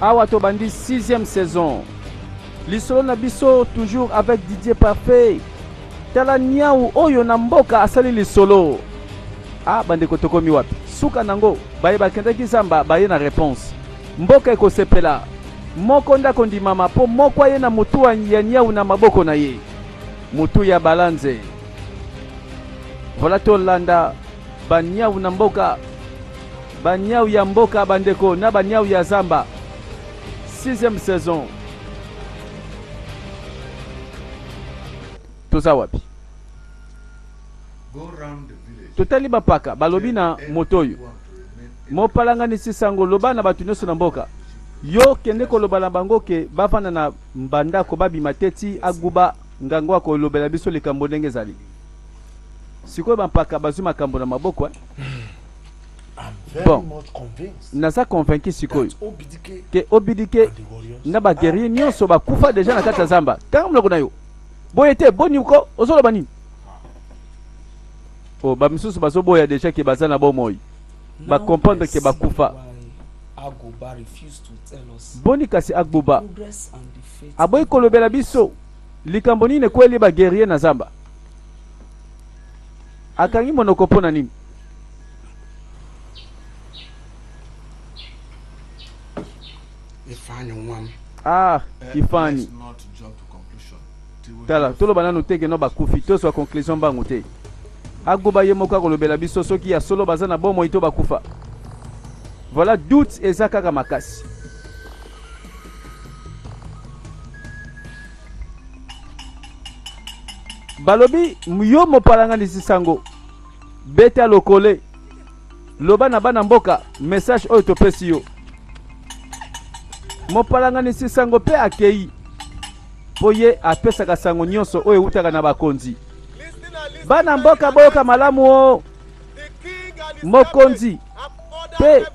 Awa tobandi sixième saison. Lisolo na biso toujours avec Didier Parfait. Tala niawu oyo na mboka asali lisolo. Ah bandeko tokomi wapi? Suka nango baye bakendaki zamba baye na reponse. Mboka ekosepela. Moko nde akondimama po moko aye na mutu ya niawu na maboko na ye. Mutu ya balanze. Voilà tolanda ba niawu na mboka. Ba niawu ya mboka ba ndeko na ba niawu ya zamba. Sixième saison. Toza wapi? Totali bapaka balobi na moto oyo mopalanganisi sango loba na bato nyonso na mboka yo kende koloba na bango ke bafanda na bandako babima te ti aguba ngango akolobela biso likambo ndenge ezali sikoyo bampaka bazwi makambo na maboko eh? Bon, naza convaincu sikoyo ke Obidike na ba guerrier nyonso bakufa deja na kati ya zamba. Kanga monoko na yo boye te, boni ko ozoloba nini? Oh, ba misusu bazoboya deja ke baza na bomoi, ba comprendre ke bakufa. Boni kasi Agboba aboyi kolobela biso likambo nini ekweli ba guerrier na zamba? Akangi monoko mpo na nini? Ifeanyi nwa m. Ah, Ifeanyi. Tala, toloba nanu te que no bakufi, tozwa conclusion mbangu te. Agoba ye moko akolobela biso soki ya solo baza na bomoi to bakufa. Voilà, doute eza kaka makasi. Balobi yo mopalanganisi sango, beta lokole, loba na bana mboka message oyo topesi yo. Mopalanganisi sango pe akei po ye apesaka sango nyonso oyo ewutaka na bakonzi. Bana mboka boyoka malamu o mokonzi pe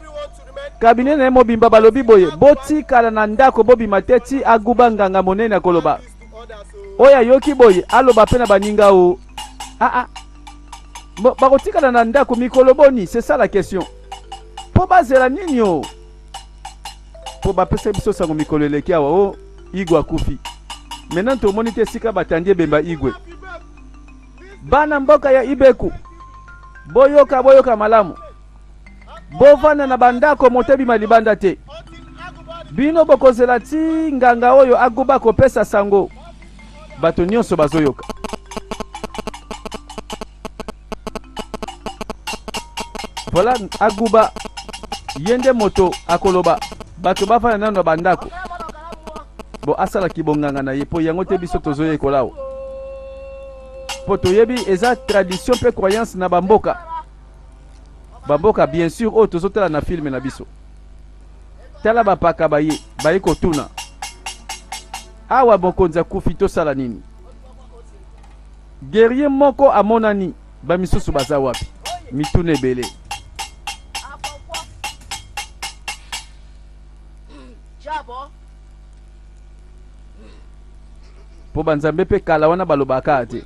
kabine na ye mobimba balobi boye, botikala na ndako bobima te ti aguba nganga monene akoloba. Oyo ayoki boye aloba pe na baninga o ah ah bakotikala na ndako mikolo boni? C'est ça la question. Po bazela nini o? Po bapesa biso sango mikolo eleki awa o Igwe akufi. Maintenant tomoni te esika batandi ebemba Igwe. Bana mboka ya Ibeku, boyoka boyoka malamu. Bovanda na bandako moto ebima libanda te. Bino bokozela ti nganga oyo aguba kopesa sango. Bato nyonso bazoyoka. Voilà aguba ye nde moto akoloba bato bafanda nano na bandako bo asala kibonganga na ye mpo yango te biso tozoyekola awa mpo toyebi eza tradition mpe croyance na bamboka bamboka bien sûr oyo tozotala na filme na biso tala bapaka baye baye kotuna awa mokonzi akufi tosala nini guerrier moko amonani bamisusu baza wapi mituna ebele mpo banzambe mpe kala wana balobaka te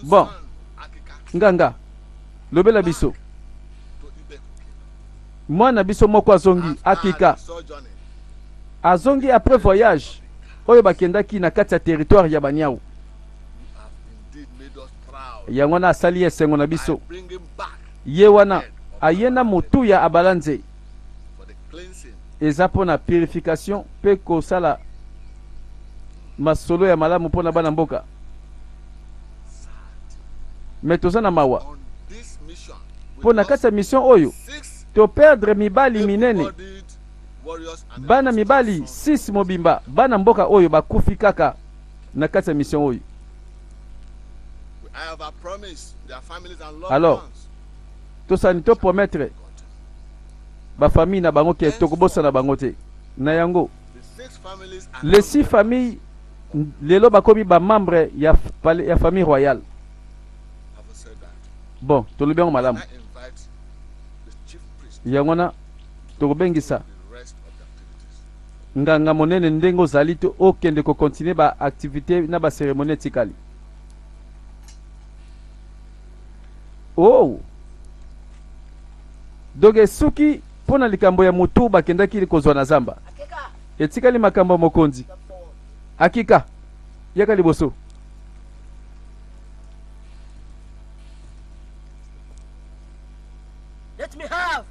bon nganga lobela biso mwana biso moko azongi akika azongi après voyage oyo bakendaki na kati ya territoire ya baniau yango wana asali esengo na biso ye wana aye na motu ya abalanze eza mpo na purification mpe kosala masolo ya malamu mpo na bana mboka me toza na mawa mpo na kati ya mission oyo to perdre mibali minene bana mibali 6 mobimba bana mboka oyo bakufi kaka na kati ya mission oyo alors tosani to promettre ba famille na bango ke tokobosana bango te na yango les six familles lelo bakomi ba membre ya, ya famille royale bon tolobi yango malamu yango wana tokobengisa nganga monene ndenge ozali to okende kokontinue ba activité na ba cérémonie etikali oh donc esuki. Mpo na likambo ya motu bakendaki kozwa na zamba. Etikali makambo ya mokonzi. Akika, yaka liboso.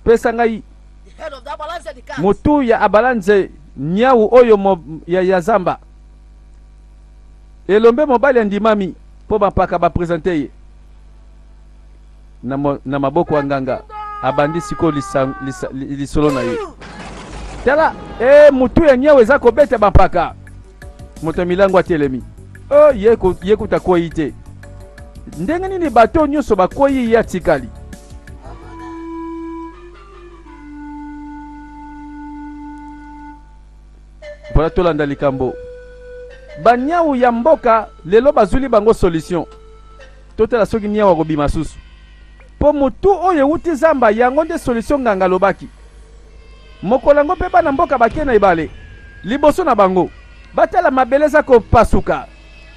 Pesa ngai motu ya Abalanze niau oyo mo, ya, ya zamba. Elombe mobali andimami mpo bampaka bapresente ye na, mo, na maboko ya nganga. Abandi sikoyo lisa, lisa, lisolo na ye. Tala e, motu ya niau eza kobeta bampaka. Moto ya milango atelemi. Oh, ye, ye kuta akwei te. Ndenge nini bato nyonso bakwei, ye atikali? Voilà, tolanda likambo. Banyau ya mboka lelo bazwili bango solution. Totala soki niau akobima susu. Po motu oyo ewuti zamba yango nde solution nganga alobaki. Mokolo yango mpe bana mboka bake na ebale. Liboso na bango, batala mabele eza kopasuka.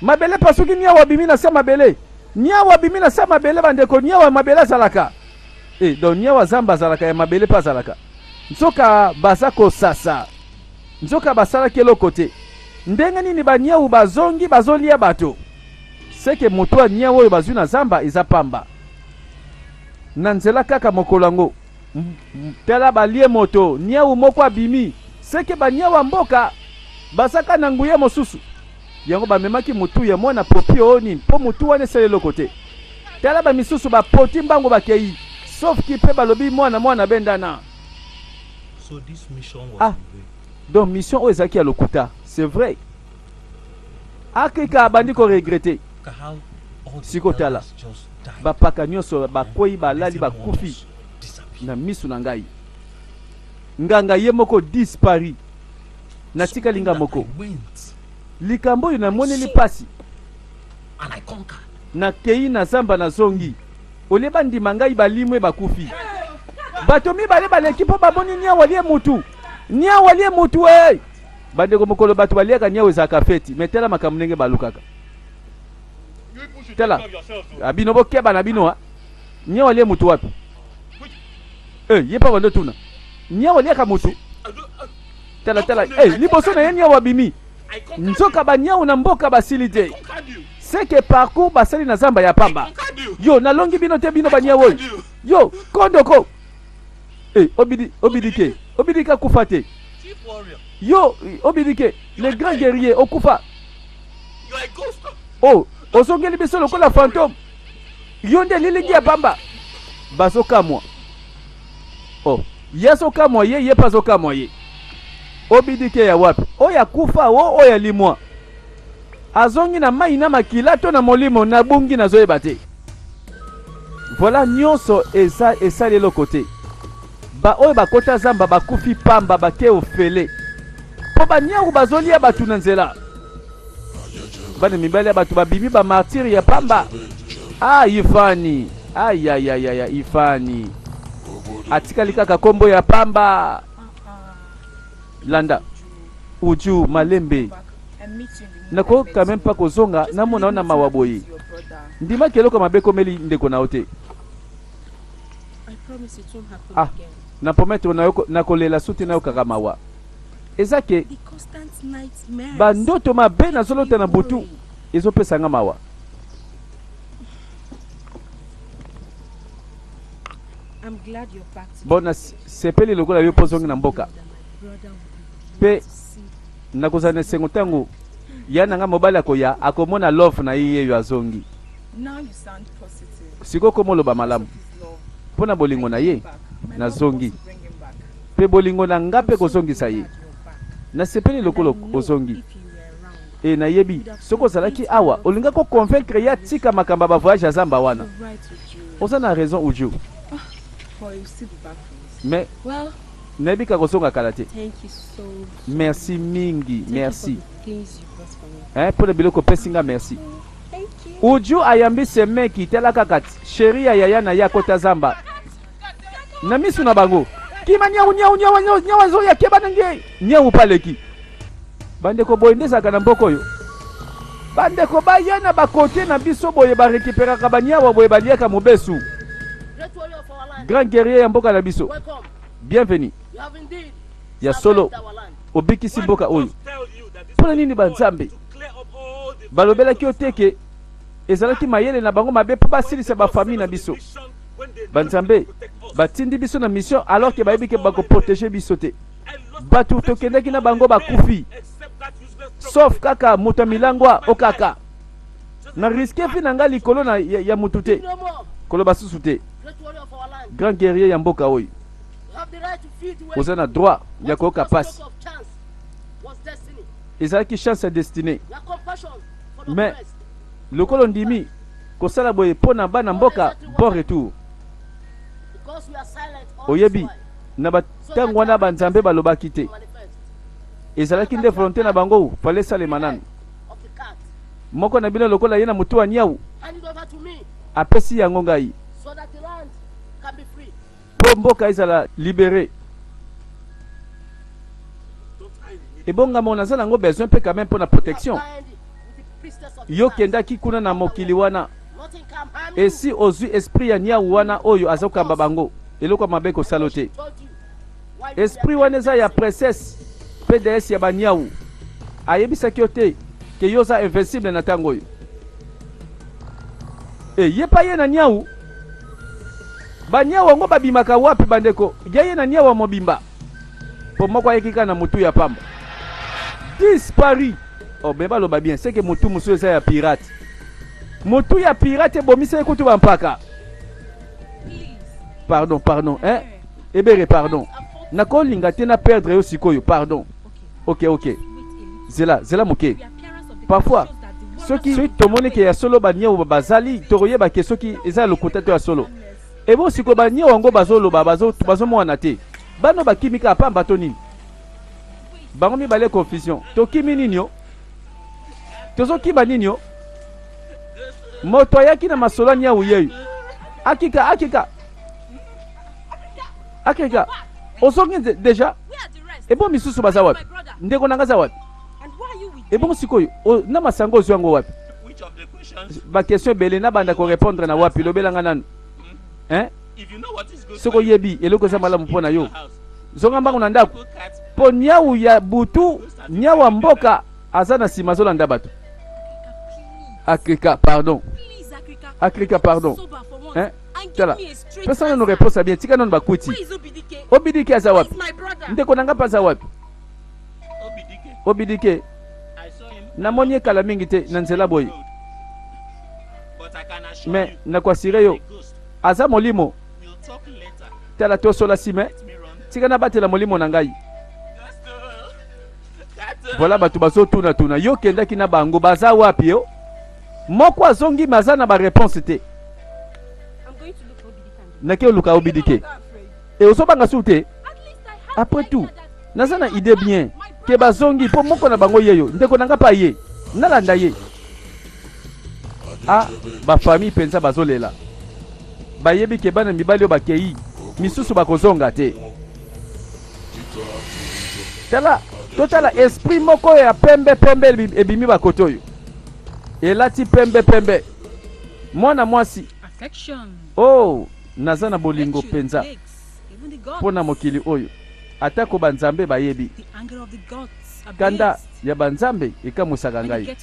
Mabele epasuki niau abimi na se mabele. Niau abimi na se mabele bandeko niau ya mabele azalaka. Eh, donc niau ya zamba azalaka ya mabele mpe azalaka. Nzoka baza kosasa. Nzoka basalaki eloko te. Ndenge nini ba niau bazongi bazolia bato? Seke moto ya niau oyo bazwi na zamba eza pamba. Na nzela kaka mokolo yango. Tala balie moto, niau moko abimi. Seke ba niau ya mboka bazaka na nguya mosusu. Yango bamemaki motu ya mwana popi o nini po motu wana esali eloko te. Tala ba misusu bapoti mbango bakei. Sauf ki pe balobi mwana mwana bendana. So this mission was Ah, in vain. donc mission oyo ezalaki ya lokuta. C'est vrai. Akika abandi ko regretter. Look at how all the Siko tala. elders just died. Bapaka nyonso bakwei balali They bakufi almost disappeared. na misu na ngai. Nganga ye moko disparu. Natikali Something nga that moko. I went Likambo oyo namoneli pasi. and I conquered. Nakei na zamba nazongi. Olie bandima ngai balimwe bakufi. Bato mibale baleki mpo bamoni niau alie mutu. Niau alie mutu ee. Bandeko mokolo bato baliaka niau ezalaka feti mais tala makambo ndenge balukaka. Tala abino bokeba na bino ha. Niau alie mutu wapi? Eh, ye pa bando tuna. Niau aliaka mutu. Tala tala eh liboso na ye niau abimi. Nzoka ba niau na mboka basili te. Seke parcours basali na zamba ya pamba. Yo nalongi bino te bino ba niau oyo. Yo kondoko. Eh obidi obidike obidike akufa te. Yo obidike le grand guerrier okufa. Oh ozongeli biso lokola fantôme. Yo nde lilingi ya pamba. Bazokamwa. Oh ye azokamwa ye ye mpe azokamwa ye. Obidike ya wapi? Oyo akufa o oyo alimwa. Azongi na mai na makila to na molimo nabungi nazoyeba te. Voilà nyonso eza esali eloko te. Ba oyo bakota zamba bakufi pamba bake ofele. Po ba niawu bazolia batu na nzela. Bana mibali ya bato babimi ba martyrs ya pamba. Ah Ifani, ayayayaya Ifani. Atikali kaka kombo ya pamba. Landa. Uju malembe. Nakoki quand même pas kozonga namona yo na mawa boye. Ndimaki eloko mabe ekomeli ndeko na yo te. Ah, na promettre na yo nakolela suti nayokaka mawa. Eza ke ba ndoto mabe nazolota na butu ezopesa nga mawa. Bon, nasepeli lokola yo mpo ozongi na mboka mpe nakozala na esengo ntango ya na nga mobali akoya akomona love na ye yeyo azongi. Sikoyo koma oloba malamu mpo na bolingo na ye nazongi mpe bolingo na nga mpe kozongisa ye. Nasepeli lokola ozongi. E nayebi soki ozalaki awa olingaki ko convaincre ye atika makambo ya ba voyage ya zamba wana. Oza na raison Uju. Mais nayebi kaka kozonga kala te. Merci mingi, merci. Eh, mpo na biloko opesi nga merci. Uju ayambi semeki tala kaka chérie ya yaya na ye akota zamba na misu na bango kima niau niau niau niau niau azoya keba na nge niau paleki bandeko boye nde ezalaka na mboka oyo bandeko baya na bakote na biso boye barekiperaka baniawa boye baliaka mobesu grand guerrier ya mboka na biso. Bienvenue. Ya solo obikisi mboka oyo. Mpo na nini banzambe balobelaki yo te ke ezalaki mayele na bango mabe mpo basilisa bafamille na biso? Banzambe batindi biso na mission alors ke bayebi ke bakoprotege biso te. Bato tokendaki na bango bakufi, sauf kaka moto ya milangwa okaka na riske vi na ngai likolo na ya, ya motu te koloba susu te. Grand guerrier ya mboka oyo, oza na droit ya koyoka pasi. Ezalaki chance ya destinée, mais lokola ondimi kosala boye mpo na bana mboka, bon retour. Oyebi na batango wana banzambe balobaki te, ezalaki nde volonté na bango, fale esalema nanu. Moko na bino lokola ye na motu ya niau apesi yango ngai mpo mboka ezala libere. Ebongama naza nango besoin mpe quand même mpo na protection. Yo kendaki kuna na mokili wana, esi ozwi esprit ya niau wana oyo azokamba bango, eloko ya mabe kosalo te. Esprit wana eza ya princesse pds ya baniau, ayebisaki yo te ke yo oza invincible na ntango oyo. E ye pa ye na niau, baniau yango babimaka wapi bandeko? Ya ye na niau ya mobimba, po moko ayeki kaka na mutu ya pamba disparu. Oh, me baloba bien seke mutu mosusu eza ya pirate, mutu ya pirate ebomisa ye kutu bampaka. Pardon, pardon, hein? Ebere, pardon, nakolinga te na perdre yo sikoyo, pardon. Ok, ok, zela, zela moke. Parfois soki tomoni ke ya solo baniau bazali, tokoyeba ke soki eza ya lokuta to ya solo. Ebo sikoyo baniau yango bazoloba, bazomona te bano bakimi kaka pamba to nini? Bango mibale confusion. Tokimi nini yo? Tozokima nini yo? Moto ayaki na masolo ya niau yeyo. Akika, akika, akika, ozongi deja. Ebo misusu baza wapi? Ndeko na nga aza wapi? Ebongo sikoyo na masango ozwi yango wapi? Baquestion ebele, nabanda korépondre na wapi? Lobelanga nanu, hein? Soki oyebi eloko eza malamu mpo na yo, zonga mbangu na ndako, mpo niau ya butu, niau ya mboka aza na nsima azolanda bato. Akrika, pardon, Akrika, pardon, hein? Tala, pesa nanu réponse ya bien, tika nanu bakwiti. Obidike aza wapi? Ndeko na nga mpe aza wapi? Obidike namoni ye kala mingi te na nzela boye, me nakoasire yo aza molimo. Tala, tosola nsima, tika nabatela molimo na ngai. Voilà, bato bazotunatuna yo okendaki na bango baza wapi? Yo moko azongi me aza na bareponse te. Nake oluka Obidike e ozobanga su te. Après tout naza na idée bien ke bazongi mpo moko na bango yeyo ndeko na nga mpe aye nalanda ye. A bafamille mpenza bazolela, bayebi ke bana mibali oyo bakei misusu bakozonga te. Tala, totala esprit moko ya pembe pembe ebimi bakote oyo elati pembe pembe, mwana mwasi. Oh, naza na bolingo mpenza mpo na mokili oyo, atako banzambe bayebi. Kanda ya banzambe ekamwisaka ngai.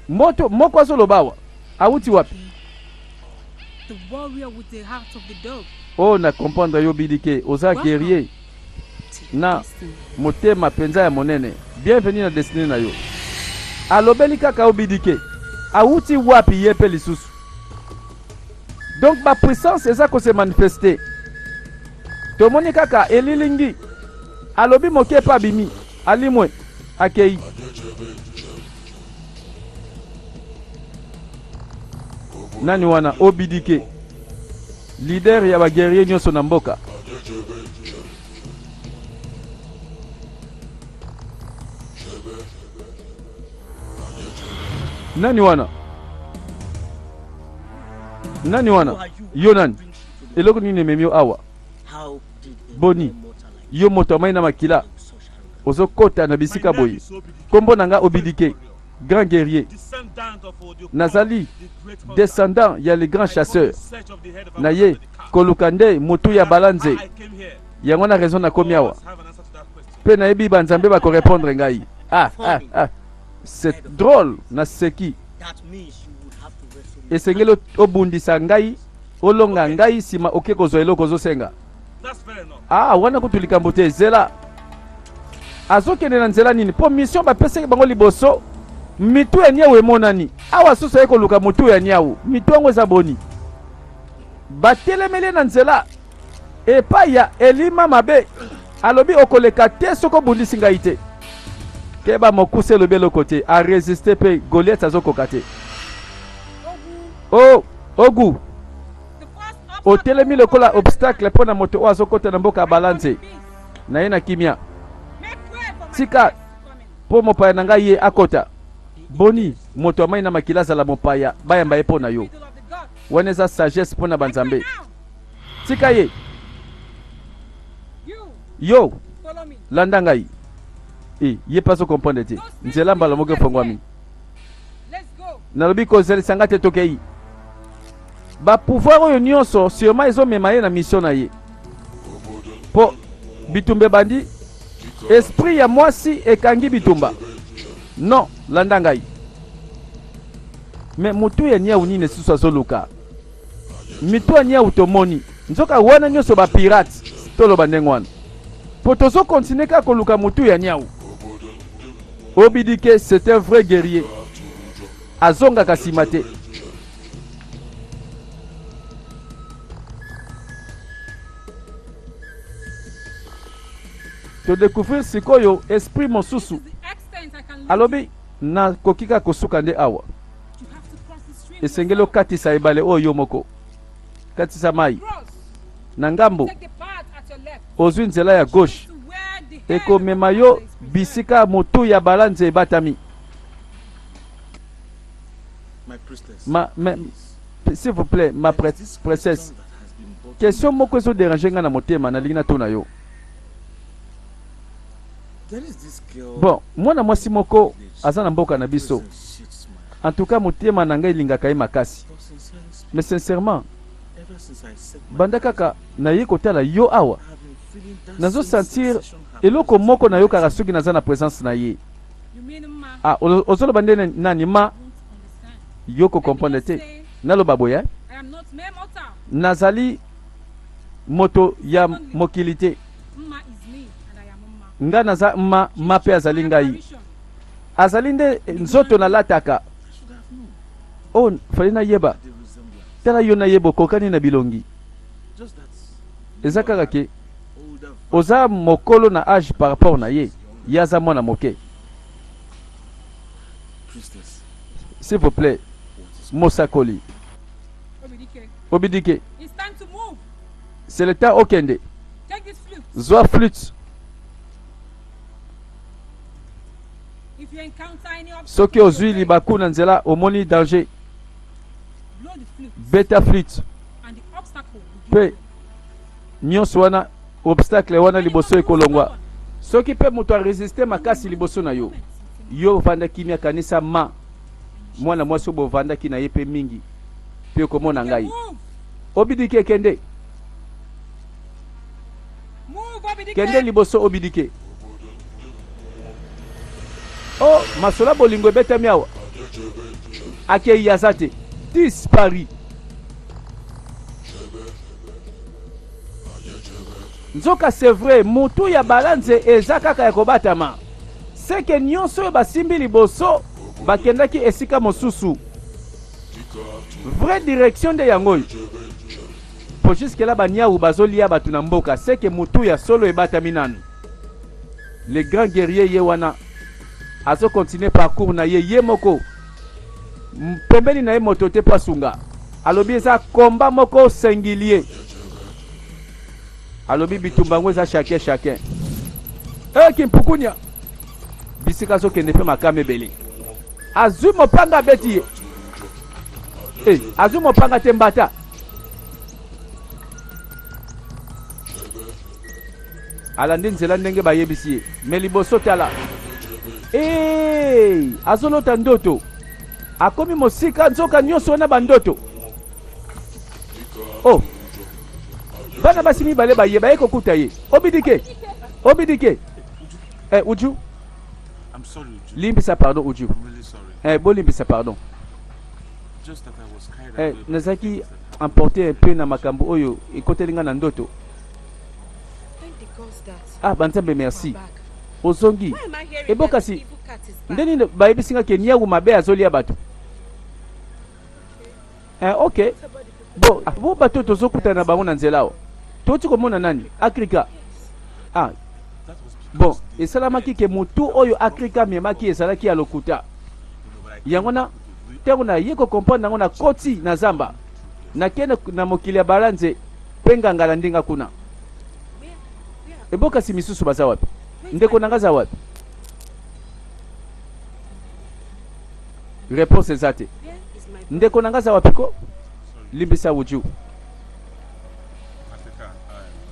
Moto moko azoloba awa awuti wapi? Oh, na comprendre yo Bidike, oza guerrier na motema mpenza ya monene. Bienvenue na destinée na yo. Alobeli kaka yo Bidike, awuti wapi ye mpe lisusu? Donc ba puissance eza ko se manifester. Tomoni kaka elilingi, alobi moke mpe abimi, alimwe, akei. Nani wana? Obidike, leader ya baguerrier nyonso na mboka. Nani wana? Nani wana? Yo nani? Eloko nini ememi yo awa? Boni yo moto amai na makila ozokota na bisika boye? Kombo na nga Obidike, grand guerrier. Nazali descendant ya le grand chasseur. Na ye koluka nde motu ya balanze. Yango na raison nakomi awa. Pe nayebi ba nzambe bako répondre ngai. Ah ah ah. C'est drôle naseki. Esengeli obundisa ngai, olonga ngai sima oke kozwa eloko ozosenga. Ah, wana kutu likambo te, zela. Azokende na nzela nini? Mpo mission bapesaki bango liboso, mitu ya niau emonani. Awa susu aye koluka motu ya niau. Mitu yango eza boni? Batelemeli na nzela epai ya elima mabe. Alobi okoleka te soki obundisi ngai te. Keba mokuse elobi eloko te. A résister mpe Goliath azokoka te. Oh, ogu. Otelemi lokola obstacle mpo na moto oyo azokota na mboka ya Balanze. Na ye na kimia. Tika mpo mopaya na ngai ye akota. Boni moto ya mai na makila azala mopaya, bayamba ye mpo na yo. Wana eza sagesse mpo na banzambe. Tika ye. Yo, landa ngai. E, ye mpe azo comprendre te. Nzela mbala moko efongwami. Nalobi kozelisa ngai te, tokei. Ba pouvoir oyo nyonso sûrement ezomema ye na mission na ye. Po bitumba ebandi, esprit ya mwasi ekangi bitumba. Non, landa ngai. Mais mutu ya niau nini lisusu azoluka? Mitu ya niau tomoni. Nzoka wana nyonso ba pirates, toloba ndenge wana. Po tozo continuer kaka koluka mutu ya niau. Obidike c'est un vrai guerrier. Azongaka sima te. To découvrir sikoyo esprit mosusu. Alobi nakoki kaka kosuka nde awa. Esengeli okatisa ebale oyo yo moko. Katisa mai na ngambo, ozwi nzela ya gauche, ekomema yo bisika motu ya balanze ebatami. Ma, ma, s'il vous plaît, ma princesse, question moko ezo déranger nga na motema, nalingi natuna yo. Bon, mwana mwasi moko aza na mboka na biso. En tout cas, motema na ngai elingaka ye makasi. Mais sincèrement, banda kaka naye kotala yo awa, nazo sentir eloko moko nayokaka soki naza na présence na ye. Ah, ozoloba nde nani ma yo ko comprendre te. Naloba boye, eh? Nazali moto ya mokili te. Nga naza ma, ma pe azali ngai. Azali nde nzoto nalataka. Oh, fallait nayeba. Tala yo na ye bokokani na bilongi. Eza kaka ke oza mokolo na age par rapport na ye. Ye aza mwana moke. S'il vous plaît, mosakoli. Obidike. C'est le temps okende. Zwa flûte. Soki ozwi libaku na nzela omoni danger, beta flûte. Pe nyonso wana obstacle wana liboso ekolongwa. Soki pe moto a résister makasi liboso na yo, yo vanda kimia, kanisa ma mwana mwasi oyo bovandaki na ye pe mingi, pe okomona ngai. Obidike, kende. Kende liboso Obidike. Oh, masolo ya bolingo ebetami awa. Akei aza te. Disparu. Nzoka c'est vrai, mutu ya balanze eza kaka ya kobatama. Seke nyonso oyo basimbi liboso bakendaki esika mosusu. Vraie direction nde yango oyo. Po jusque là ba niawu bazo lia batu na mboka ce que mutu ya solo ebatami nanu. Le grand guerrier ye wana azo continuer parcours na ye ye moko. Pembeni na ye moto te po asunga. Alobi eza combat moko singulier. Alobi bitumba yango eza chacun chacun. Eh kimpukunya bisika azokende pe makama ebele. Azwi mopanga abeti ye. Eh, azwi mopanga te mbata. Alandi nzela ndenge bayebisi ye. Mais liboso tala. Eh, azolota ndoto. Akomi mosika, nzoka nyonso wana bandoto. Oh, bana basi mibale baye baye kokuta ye. Obidike, Obidike, eh, Uju, limbisa pardon Uju, eh, bolimbisa pardon. Eh, nazalaki emporté un peu na makambo oyo ekoteli nga na ndoto. Ah, banzambe merci. Ozongi. Ebo kasi nde nini bayebisi nga ke niawu mabe azolia bato. Eh, ok. Bo, ah, bo bato tozokutana na bango na nzela awa. Toti komona nani? Akrika. Ah. Bon, esalamaki ke motu oyo Akrika amemaki ezalaki ya lokuta. Yango na ntango naye ko comprendre yango, nakoti na zamba, nakende na mokili ya balanze mpe ngangala ndinga kuna. Ebokasi misusu baza wapi? Ndeko na nga aza wapi? Réponse eza te. Ndeko na nga aza wapi ko? Limbisa Uju,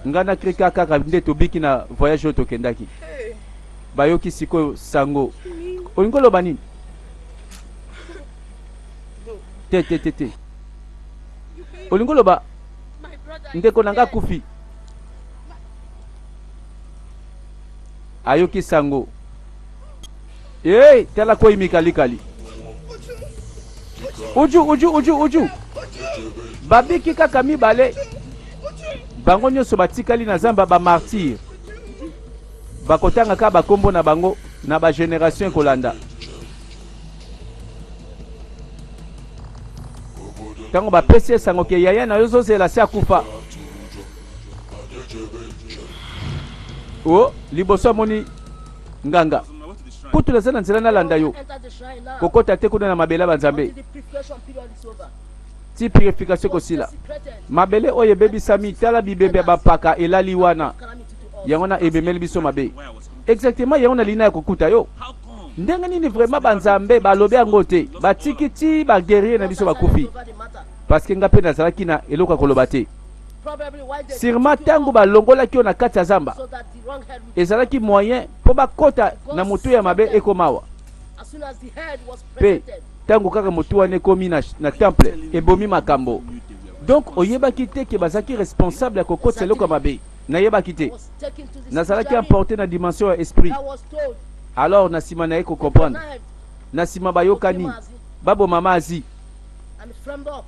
nga na Krika kaka nde tobiki na voyage oyo tokendaki. Bayoki sikoyo sango. Olingi oloba nini? Te, te, te, te. Olingi oloba ndeko na nga akufi? Ayoki sango. Hey, tala koyi mikalikali. Uju, Uju, Uju, Uju. Babiki kaka mibale. Bango nyonso batikali na zamba ba martyr. Bakotanga kaka bakombo na bango na ba génération ekolanda. Ntango bapesi ye sango ke yaya na yo ozozela se akufa. O liboso amoni nganga kutu naza na nzela nalanda yo kokota te kuna na mabele ya banzambe ti purification ekosila. Mabele oyo ebebisami, tala bibembe ya bampaka elali wana, yango na ebemeli biso mabe. Exactement, yango nalingi ya kokuta yo. Ndenge nini vraiment banzambe balobi yango te, batiki ti ba guerrier na biso bakufi? Parce que nga mpe nazalaki na eloko ya koloba te. Sûrement ntango balongolaki yo na kati ya zamba, ezalaki moyen mpo bakota na motu ya mabe ekomawa. Mpe ntango kaka motu wana ekomi na temple, ebomi makambo. Donc oyebaki te ke bazalaki responsable ya kokotisa eloko ya mabe? Nayebaki te, nazalaki emporté na dimension ya esprit. Alors na nsima naye kocomprendre. Na nsima bayokani baboma Mazi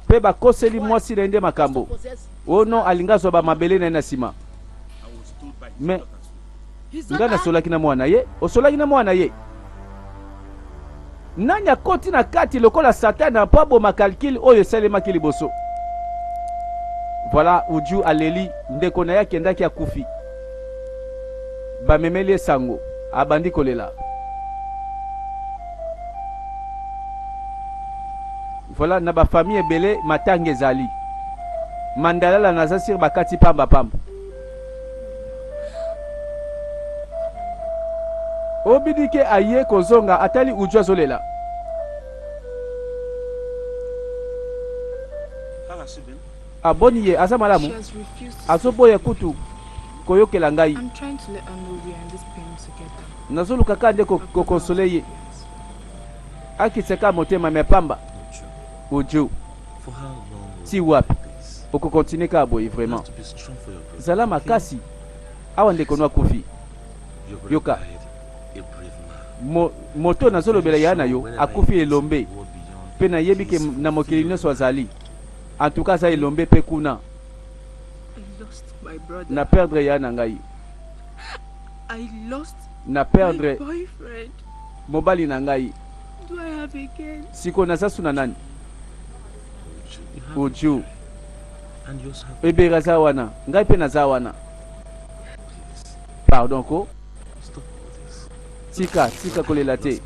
mpe bakoseli mwasi na ye nde makambo. O non, alingi azwa bamabele na ye na nsima. Mais nga nasolaki na mwana ye. Osolaki na mwana ye? Nani akoti na kati lokola Satana mpo aboma calcul oyo esalemaki liboso? Voilà, Uju aleli ndeko na ye akendaki akufi. Bamemeli ye sango, abandi kolela. Voilà, na bafamille ebele matanga ezali. Mandalala naza sir bakati pamba pamba. Obidike aye kozonga, atali Uju azolela. Aboni ye aza malamu, azoboya kutu koyokela ngai. Nazoluka kaka nde koconsoler ye, akitisa kaka motema, me pamba. Uju, ti wapi okocontinuer kaka boye? Vraiment, zala makasi. Awa ndeko no akufi. Yoka, moto nazolobela ya na yo akufi elombe, mpe nayebi ke na mokili nyonso azali, en tout cas aza elombe mpe kuna. Na perdre ya na ngai, na perdre mobali na ngai. Sikoyo naza su na nani? Uju, Ebere aza wana, ngai mpe naza wana. Pardon ko, tika, tika kolela te.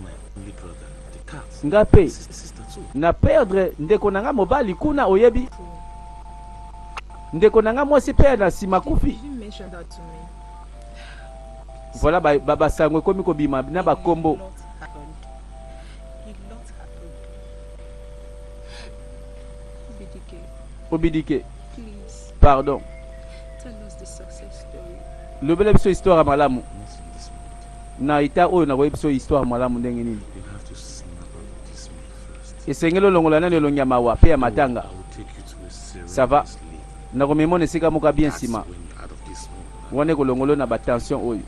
Nga mpe na perdre ndeko na nga mobali kuna. Oyebi, ndeko na nga mwasi mpe na nsima kufi. Voilà, basango ekomi kobima na bakombo. Obidike, pardon, lobela biso histoire ya malamu. Na eta oyo nakoyebi biso histoire malamu ndenge nini? Esengeli olongola nanu elongi ya mawa pe ya matanga. Ça va. Nakomemona esika moko ya bien nsima. Wana ekolongola yo na ba tension oyo.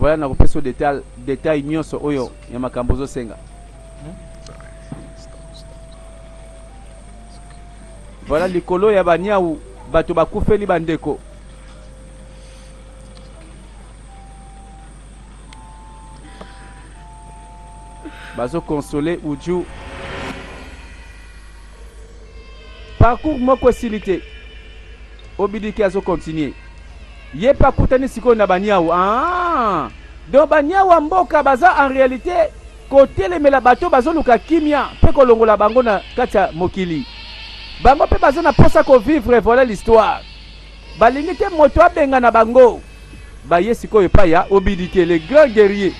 Voilà, nakopesa yo detail, detail nyonso oyo ya makambo ozosenga. Voilà, likolo ya baniawu bato bakufeli bandeko. Bazo consoler Uju. Parcours moko esili te. Obidike azo continuer. Ye pe akutani sikoyo na baniawu. Ah! Donc baniawu ya mboka baza en realite kotelemela bato bazoluka kimia pe kolongola bango na kati ya mokili. Bango pe baza na posa ko vivre, voilà l'histoire. Balingi te moto abengana bango. Baye sikoyo epai ya Obidike le grand guerrier.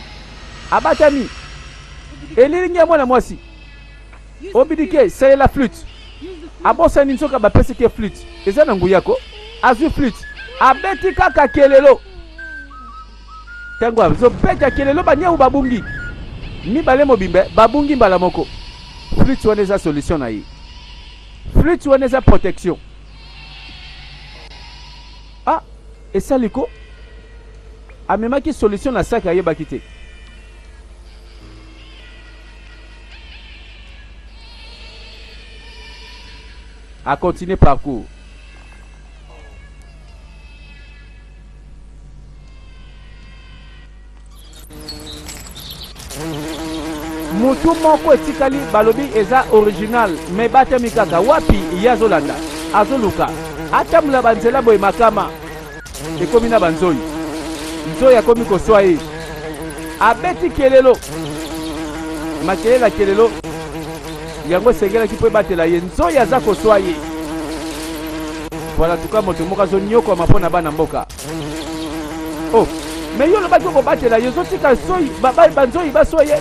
Abatami. Elilingi ya mwana mwasi. Obidike salela flûte. Abosani nzoka bapesaki ye flûte. Eza na nguya ko. Azwi flûte. Abeti kaka kelelo. Tango azobeta kelelo baniawu babungi. Mibale mobimba babungi mbala moko. Flûte wana eza solution na ye. Flûte wana eza protection. Ah, esali ko. Amemaki solution na sac ayebaki te. A continuer parcours. Mutu moko etikali balobi eza original mais batami kaka wapi ye azolanda azoluka atambola ba nzela boye makama ekomi na ba nzoyi nzoyi akomi koswa ye abeti kelelo makelele ya kelelo yango esengelaki mpo ebatela ye nzoyi aza koswa ye voilà tuka moto moko azonyokwama mpo na bana mboka Oh, mais yo olobaki okobatela ye, ozotika soyi banzoyi baswa ye.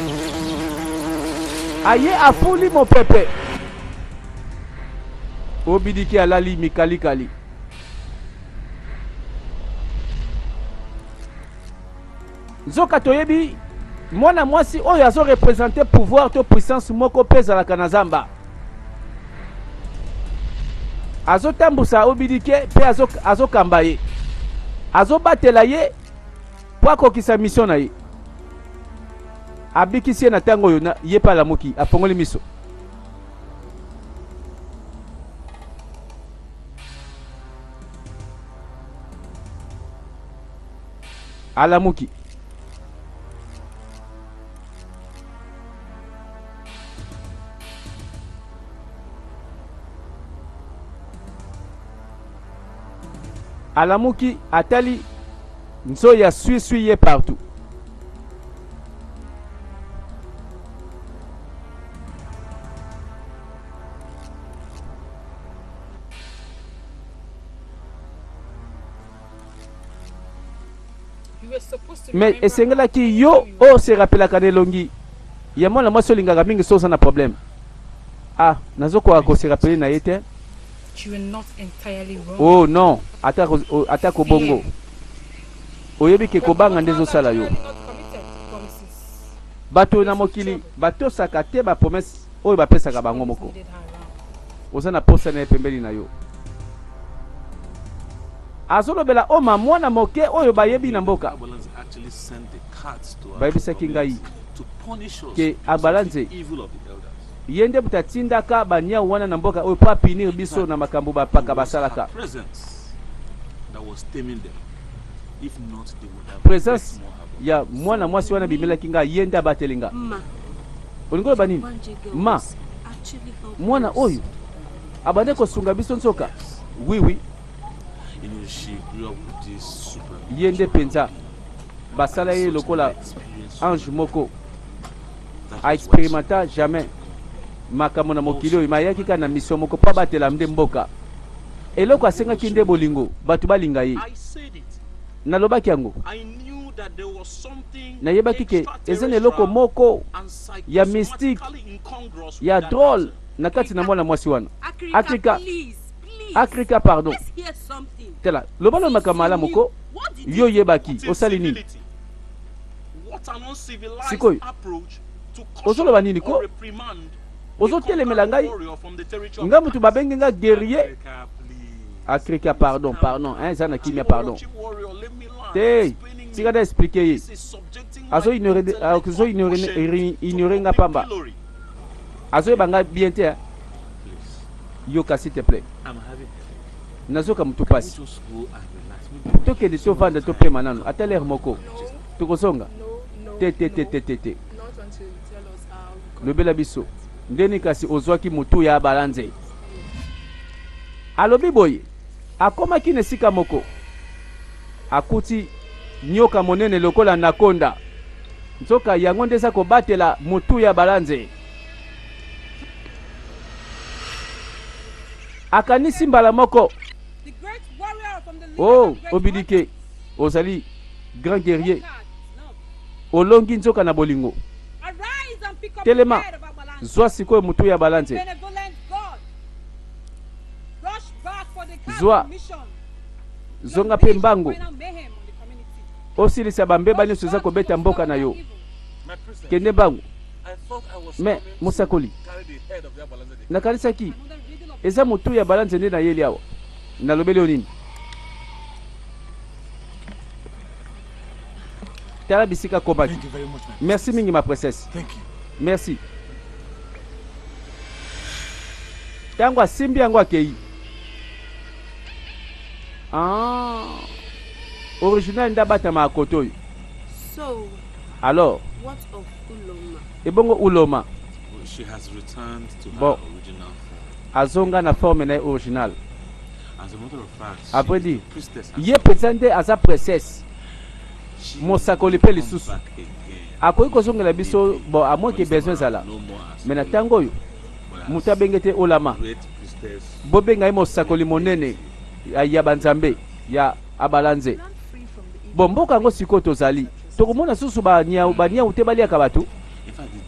Aye afuli mopepe. Obidiki alali mikalikali. Nzoka toyebi mwana mwasi oyo azo representer pouvoir to puissance moko mpe ezalaka na zamba. Azotambusa Obidike mpe azokamba ye, azobatela ye mpo akokisa mission na ye. Abikisi ye na ntango oyo ye mpe alamuki, afongoli miso. Alamuki. Alamuki atali nzoyi aswi swi ye partout. Mais esengelaki yo o se rappelaka na elongi ya mwana mwasi olingaka mingi soki oza na problème. Ah, nazokoka ko se rappeler na ye te. Oh non, ata ata kobongo. Oyebi ke kobanga nde ezosala yo. Bato na mokili batosaka te ba promesse oyo bapesaka bango moko. Oza na posa na ye pembeni na yo. Azolobela Oma, mwana moke oyo bayebi na mboka. Bayebisaki ngai ke Agbalanze ye nde moto atindaka ba niawu wana na mboka oyo po a punir biso na makambo ba paka basalaka. Presence ya mwana mwasi wana ebimelaki ngai, ye nde abateli nga. Olingi oloba nini? Ma, mwana oyo abandaki kosunga biso nzoka? Oui, oui. Ye nde mpenza basala ye lokola ange moko a experimenta jamais makambo na mokili oyo, mais ayaki kaka na mission moko mpo abatela nde mboka. Eloko asengaki nde bolingo, bato balinga ye. Nalobaki yango. Nayebaki ke eza na eloko moko ya mystique, ya drole na kati na mwana mwasi wana. Akrika, Akrika pardon. Tala, loba nanu makambo malamu ko. Yo oyebaki, osali nini? Sikoyo. Ozoloba nini ko? Ozotelemela ngai? Nga mutu babengi nga guerrier. Akrika pardon, pardon, hein, eza na kimia pardon. Te, tika na expliquer ye. Azo ignorer, azo ignorer, ignorer nga pamba. Azoyeba nga bien te. Hein. Yoka s'il te plaît. Nazoka mutu pasi. Tokende tovanda topema nanu ata l'heure moko. Tokozonga. Te te te te te te. Lobela biso ndeni kasi ozwaki mutu ya balanze. Alobi boye, akomaki na esika moko, akuti nyoka monene lokola anakonda. Nzoka yango nde eza kobatela mutu ya balanze. Akanisi mbala moko, Oh, Obidike, ozali grand guerrier, olongi nzoka na bolingo. Telema, zwa sikoyo mutu ya balanze. Zwa, zonga mpe mbangu, osilisa bambeba nyonso eza kobeta mboka na yo. Kende mbangu. Mais mosakoli, nakanisaki eza motu ya balanze nde nayeli awa. Nalobeli yo nini? Tala bisika akomaki. Merci mingi ma princesse. Merci. Tango asimbi yango akei. Ah. Original nde abatamaka kote oyo. So, Alors, what of Uloma? Ebongo Uloma? She has returned to her Bon. original form. Azonga na forme na ye original. As a matter of fact, À she vrai is dire, the priestess ye herself. mpenza nde aza princesse. She Mosakoli will mpe come lisusu. back again. Akoki kozongela biso, Maybe. bon, à moins But que this besoin time around, ezala. no more as Mais na Uloma, tango oyo, but as moto abenge te Olama. great priestess Bobenga ye mosakoli monene ya banzambe ya Abalanze. Bon, mboka yango sikoyo tozali, tokomona susu ba niau, ba niau te baliaka bato?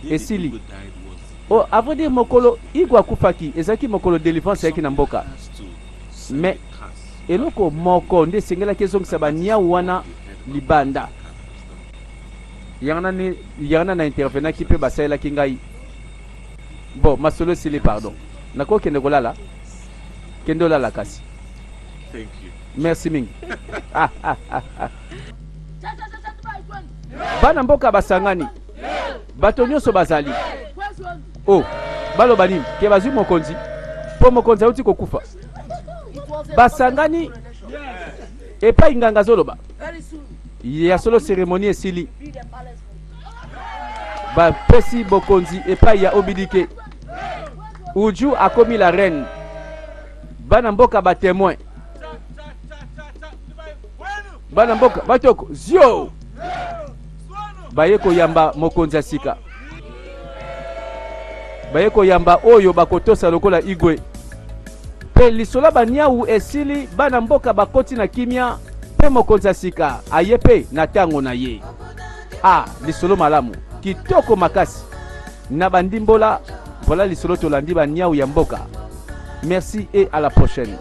Esili. Oh, à vrai dire mokolo Igwe akufaki, ezalaki mokolo delivrance eyaki na mboka. Mais eloko moko nde esengelaki ezongisa ba niau wana libanda. Yango yango na intervenaki mpe basalelaki ngai. Bon, masolo esili pardon. Nakoki kende kolala? Kende olala kasi. Thank you. Merci mingi. Bana mboka basangani. Bato nyonso bazali. Oh, baloba nini? Ke bazwi mokonzi mpo mokonzi auti kokufa. Basangani epai nganga azoloba. Ya solo cérémonie esili. Bapesi bokonzi epai ya Obidike. Uju akomi la reine. Bana mboka ba temoin. Bana mboka batoko zio baye koyamba mokonzi ya sika, baye koyamba oyo bakotosa lokola Igwe. Mpe lisolo ya baniau esili, bana mboka bakoti na kimia, mpe mokonzi ya sika aye mpe na tango na ye. Ah, lisolo malamu, kitoko makasi na bandimbola. Voilà lisolo tolandi baniau ya mboka. Merci et à la prochaine.